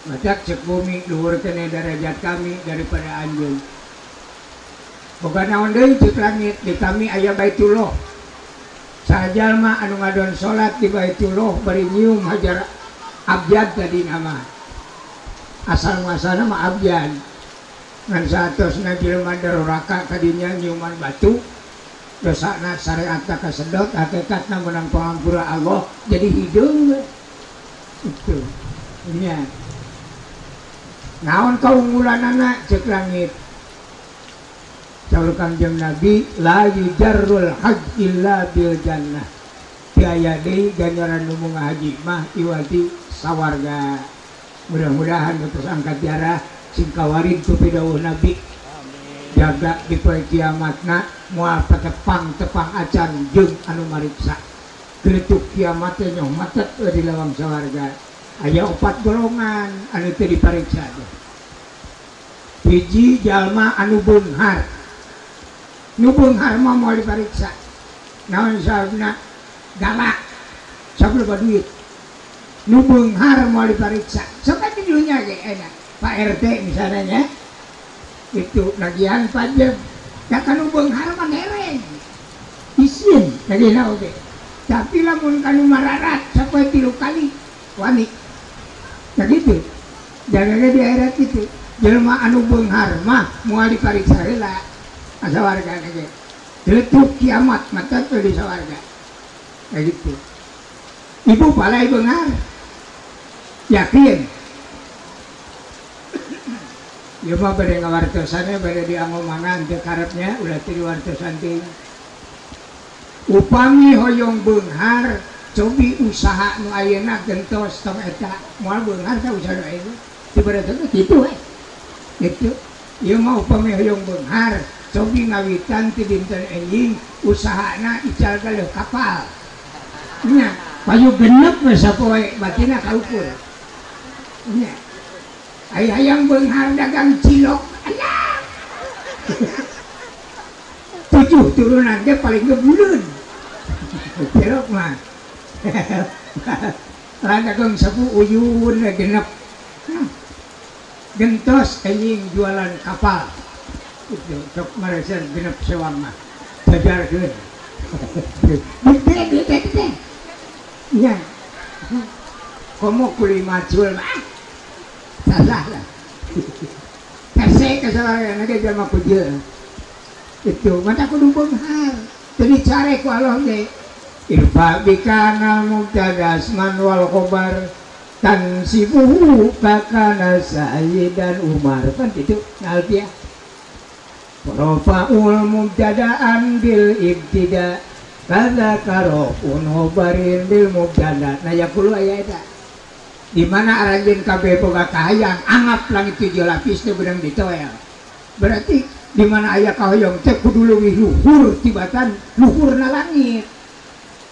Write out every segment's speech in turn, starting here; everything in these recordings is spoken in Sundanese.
Matak cek bumi luhur keneh derajat kami daripada anjeun. Boga naon deui cek langit di kami aya Baitullah. Sajalma anu ngadon salat di Baitullah bari nyium hajar abjad tadi nama. Asal muasalna mah abjad. Ngan saatosna jelema daroraka kadinya nyiuman batu. Dosana syariatna kasedot hakikatna meunang pangampura Allah jadi hideung we. Itu. Nya. Naon kaunggulanana cek langit. Saur Kangjeng Nabi la yujarrul hajj illa bil jannah. Tiaya deui ganjaran nu munga haji mah iwati sawarga. Mudah-mudahan terus angkat jarah sing kawarid ku pidawuh Nabi. Jaga di poe kiamatna moal patepang-tepang acan jeung anu mariksa. Geletuk kiamat teh nyoh matet di lawang sawarga. Aya opat golongan anu teu dipariksa teh. Hiji jalma anu beunghar. Nu beunghar mah moal dipariksa. Naon sababna? Galak. Sok loba duit. Nu beunghar moal dipariksa. Sok di dunya ge enak. Pak RT misalnya nya. Itu nagihan pajak. Da kanu beunghar mah nereng. Isin nagihna oge. Tapi lamun kanu mararat sapoe 3 kali wani. Nah gitu, jaganya di akhirat itu jelma anu beunghar mah moal dipariksa heula asa warga ge. Geletuk kiamat mata teu di sawarga. Nah gitu. Ibu palai beunghar. Yakin. Ieu mah bade ngawartosanna bade diangomangan teu karepnya ulah teu diwartosan teuing. Upami hoyong beunghar cobi usaha nu ayeuna gentos tong eta moal beunghar ka usaha nu ayeuna ti berarti kitu we kitu ieu mah upami hoyong beunghar cobi ngawitan ti dinten enjing usahana ical galeuh kapal nya payu genep we sapoe batina kaukur nya aya hayang beunghar dagang cilok aya 7 turunan ge paling gebuleun cilok mah dagang sapu uyun genep gentos enjing jualan kapal itu sok mareser genep sewang mah jajarkeun gede gede gede nya komo kuli macul mah salah lah hese kasalahan ge jelema kujeul itu mata kudu beunghar jadi care ku Allah ge irfa bikana mubtadasman wal khobar tansibuhu bakana sayyidan Umar kan itu nalpiah rafaul mubtadaan bil ibtida kada karofun khobarin bil mubtada nah yaqulu aya eta di mana aranjeun kabeh boga kahayang anggap langit 7 lapis teh beunang ditoel berarti di mana aya kahoyong teh kudu leuwih luhur tibatan luhurna langit.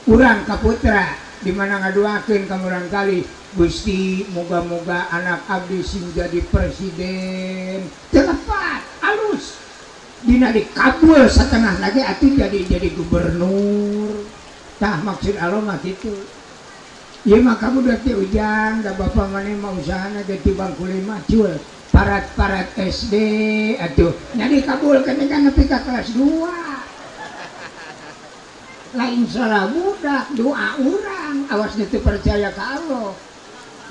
Urang kaputra di mana ngadoakeun ka murang kali Gusti moga-moga anak abdi sing jadi presiden telepat alus dina dikabul setengah lagi atuh jadi gubernur tah maksud Allah mah kitu ieu mah kamu teh ujang da bapa maneh mah usahana ge ti bangku 5 cul parat-parat SD atuh nya dikabul kan nepi ka kelas 2 lain salah budak doa urang awas teu percaya ka Allah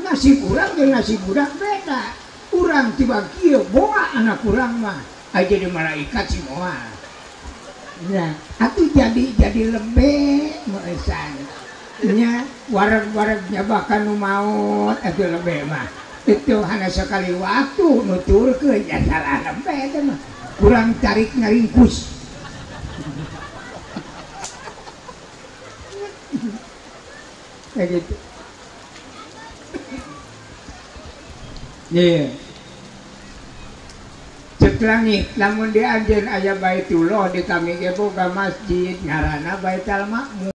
nasib urang jeung nasib budak beda urang tiba kieu boa anak urang mah aya jadi malaikat si moal nya atuh jadi lebih moesan nya wareg-wareg nyabakan nu maot atuh lebih mah itu hanya sekali waktu nuturkeun ya salah lebih eta mah kurang tarik ngaringkus kayak gitu. Iya. Cek langit lamun di anjeun aya Baitullah di kami ge boga masjid ngaranna Baitul Makmur.